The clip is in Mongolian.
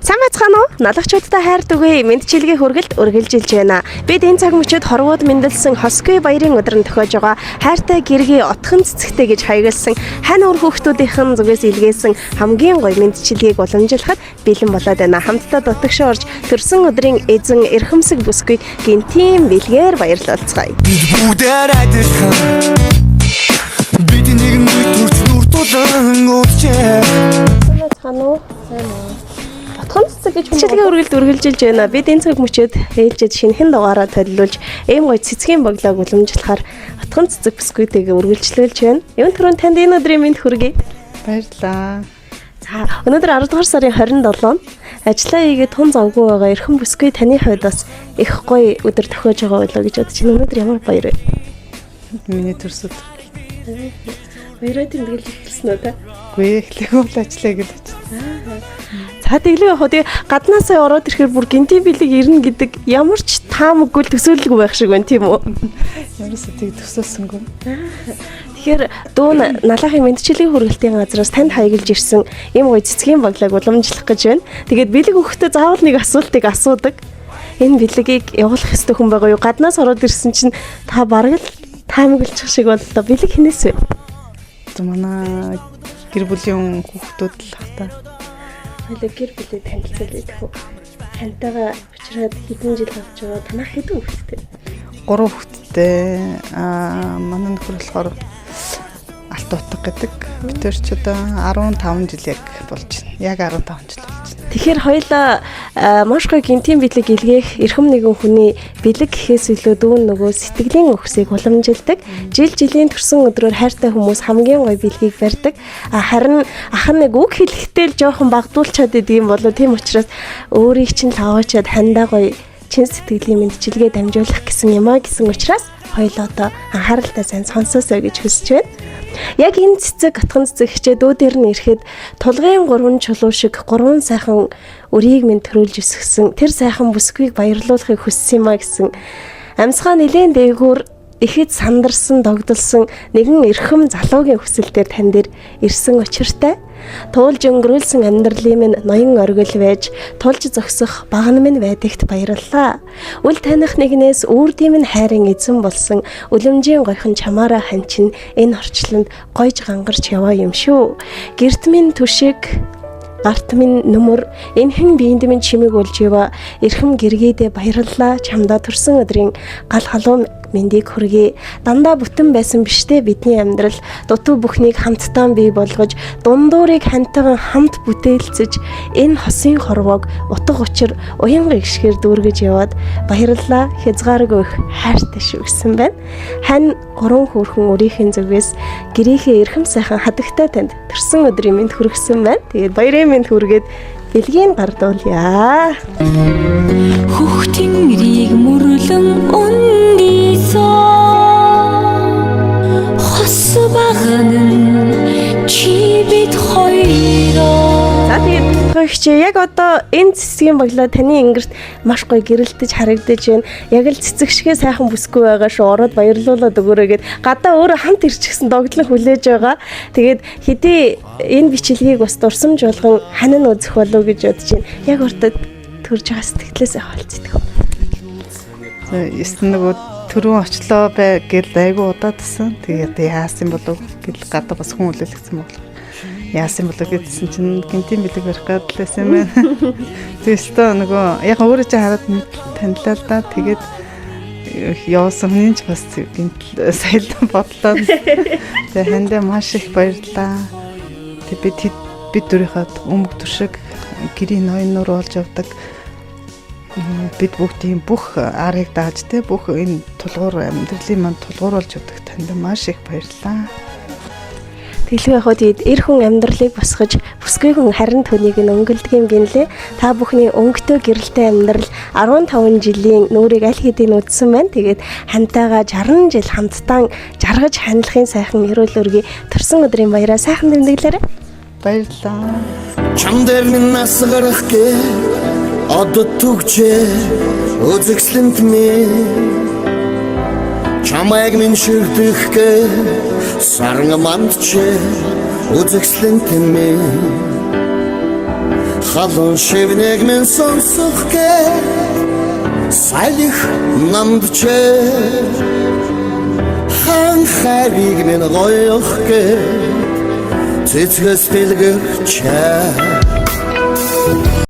Сайн байцгаана уу? Налагчуудтай хайр дүгээ мэндчилгээ хүргэлт үргэлжилж байна. Бид энэ цаг мөчид хорвоод мэндэлсэн хосгүй баярын өдөр нь тохиож байгаа хайртай гэргий отхон цэцэгтэй гэж хаягласан хань уур хүүхдүүдийнхэн зүгээс илгээсэн хамгийн гоё мэндчилгээг уламжлахад бэлэн болоод байна. Хамтдаа дутагшаа орж төрсөн өдрийн эзэн эрхэмсэг бүсгүйг гинтийн бэлгээр баярлалцгаая. Бид бүгдээр адилхан. Бид нэг нэг төрч нүр тулан уулзчээ. Сайн байцгаана уу? Сайн уу. Отхон цэцэг гэж мэндчилгээ үргэлж үргэлжилж байна. Бид энэ цаг мөчид ээлжид шинэхэн дугаараа төлөвлөж ийм гоё цэцгийн боглоог уламжлахаар отхон цэцэг бүсгүйтэйгээ үргэлжлүүлж байна. Юун түрүүн танд энэ өдрийн мэнд хүргэе. Баярлалаа. За, өнөөдөр 10 дугаар сарын 27-нд ажиллаа хийгээд тун завгүй байгаа эрхэм бүсгүй таны хувьд бас их гоё өдөр тохиож байгаа байлоо гэж бодож байна. Өнөөдөр ямар баяр вэ? Миний төрсөд. Баяраа тэмдэглэж эхэлсэн үү та? Үгүй эхлэхгүй л ажиллая гэж. За тэглээ яг хөө тэгээ гаднаасаа ороод ирэхээр бүр гинтийн бэлэг ирнэ гэдэг ямар ч таамаггүй л төсөөлөлгүй байх шиг байна, тийм үү? Ерөөсөө тийг төсөөлсөнгөө. Тэгэхээр дүүн налаахын мэндчилгээний хүргэлтийн газраас танд хаягилж ирсэн ийм гоё цэцгийн баглааг уламжлах гэж байна. Тэгээд бэлэг өгөхдөө заавал нэг асуултыг асуудаг. Энэ бэлгийг явуулах ёстой хүн байгаа юу? Гаднаас ороод ирсэн чинь та бараг л таамаглчих шиг боллоо. Бэлэг хинээс вэ? Одоо манай гэр бүлийн хүүхдүүд л ах та. Хоёлаа гэр бүлийг танилцуулъя гэх үү? Тантайгаа уулзраад хэдэн жил болж байгаа. Танах хэдэн хүүхэдтэй? Гурван хүүхэдтэй. Аа, манай нөхөр болохоор алт утга гэдэг. Бид тэр ч одоо 15 жил яг болж байна. Яг 15 жил болж байна. Тэгэхээр хоёлаа маш гоё гинтийн бэлэг илгээх эрхэм нэгэн хүний бэлэг гэхээс илүү дүүн нөгөө сэтгэлийн өгсийг уламжилдаг. Жил жилийн төрсөн өдрөөр хайртай хүмүүс хамгийн гоё бэлгийг барьдаг. А харин ах нь нэг үг хэлэхдээ л жоохон багдуулчаад идэг юм болоо, тийм учраас өөрийг чинь лаваачаад хандаа гоё чин сэтгэлийн мэндчилгээ дамжуулах гэсэн юм а гэсэн учраас хоёлоо одоо анхааралтай сайн сонсоосой гэж хүсэж байна. Яг энэ цэцэг отхон цэцэг хичээ дүү дээр нь ирэхэд тулгын гурван чулуу шиг гурван сайхан өрийг минь төрүүлж өсгсөн тэр сайхан бүсгүйг баярлуулахыг хүссэн юм а гэсэн амьсгаа нэлээд дээгүүр ихэд сандарсан догдолсон нэгэн эрхэм залуугийн хүсэл дээр тань дээр ирсэн учиртай туулж өнгөрүүлсэн амьдралын минь ноён оргил байж тулж зогсох багна минь байдагт баярлалаа. Үл таних нэгнээс үрдийн минь хайрын эзэн болсон үлэмжийн гойхон чамаараа ханчин энэ орчлонд гойж гангарч яваа юм шүү. Гэрт минь түшиг гарт минь нүмер энхэн биеинд минь чимэг болж ява эрхэм гэргээдээ баярлалаа, чамдаа төрсөн өдрийн гал халуун мэндийг хүргэе. Дандаа бүтэн байсан биш те бидний амьдрал, дутуу бүхнийг хамтдаа бий болгож дундуурыг хантайхан хамт бүтээлцэж энэ хосын хорвоог утга учир уянга ишгээр дүүргэж яваад баярлалаа, хязгааргүй их хайртай шүү гэсэн байна. Хань гурван хөөрхөн өрийнхэн зүгээс гэрийнхээ эрхэм сайхан хадагтай танд төрсөн өдрийн мэнд хүргэсэн байна. Тэгээд баярын мэнд хүргээд бэлгийг гардуулъя. Хөх тэнгэрийг мөрлөн үндийсэн хос баган нь чи бид хоёроо. За, тэгээд хөгч яг одоо энэ цэцгийн баглаа таны ингэрт маш гоё гэрэлтэж харагдаж байна. Яг л цэцэг шигээ сайхан бүсгүй байгаа шүү. Ороод баярлуулад өгөөрэй гэд гадаа өөрөө хамт ирчихсэн догтлон хүлээж байгаа. Тэгээд хэдий энэ бичлэгийг бас дурсамж болгон ханин үзэх болов гэж бодож байна. Яг уртад төрж байгаа сэтгэлээс хаваалцдаг. За, есөн нөгөө төрөн очлоо бай гэл айгу удаадсан. Тэгээд яасан болов гэл гадаа бас хүн үлээлгдсэн болов. Яасан болов гэдсэн чинь гинтийн бэлэг барих гээд л байсан юм байна. Тэгээд өстөө нөгөө яг өөрөө чи хараад танилаа л да. Тэгээд явсан хүний ч бас гинт саялан бодлоо. Тэгээд хандаа маш их баярлалаа. Тэгээд бид бид дөрийнхөө өмг төшөг гэрийн ноён нуур болж явдаг. Бид бүгдийн бүх арыг дааж те бүх энэ тулгуур амьдралын манд тулгуур болж явдаг танд маш их баярлалаа. Тэглгүй яг хөө тэгээд эр хүн амьдралыг босгож бүсгүй хүн харин түүнийг нь өнгөлдөг юм гинлээ. Та бүхний өнгөтэй гэрэлтэй амьдрал 15 жилийн нүрийг аль хэдийн үдсэн байна. Тэгээд хантайгаа 60 жил хамтдаа жаргаж ханилахын сайхан эрүүл өргөе төрсөн өдрийн баяраа сайхан тэмдэглээрэй. Баярлалаа. Чам дээр минь нас гарах гээ одод түгчээ үзэсгэлэнт минь чамайг минь ширдэх гээ саран мандчээ үзэсгэлэнт минь. Халуун шивнийг минь сонсох гээ салих намджээ. Хан хайрыг минь гоёх гээ цэцгэс дэлгэрчээ.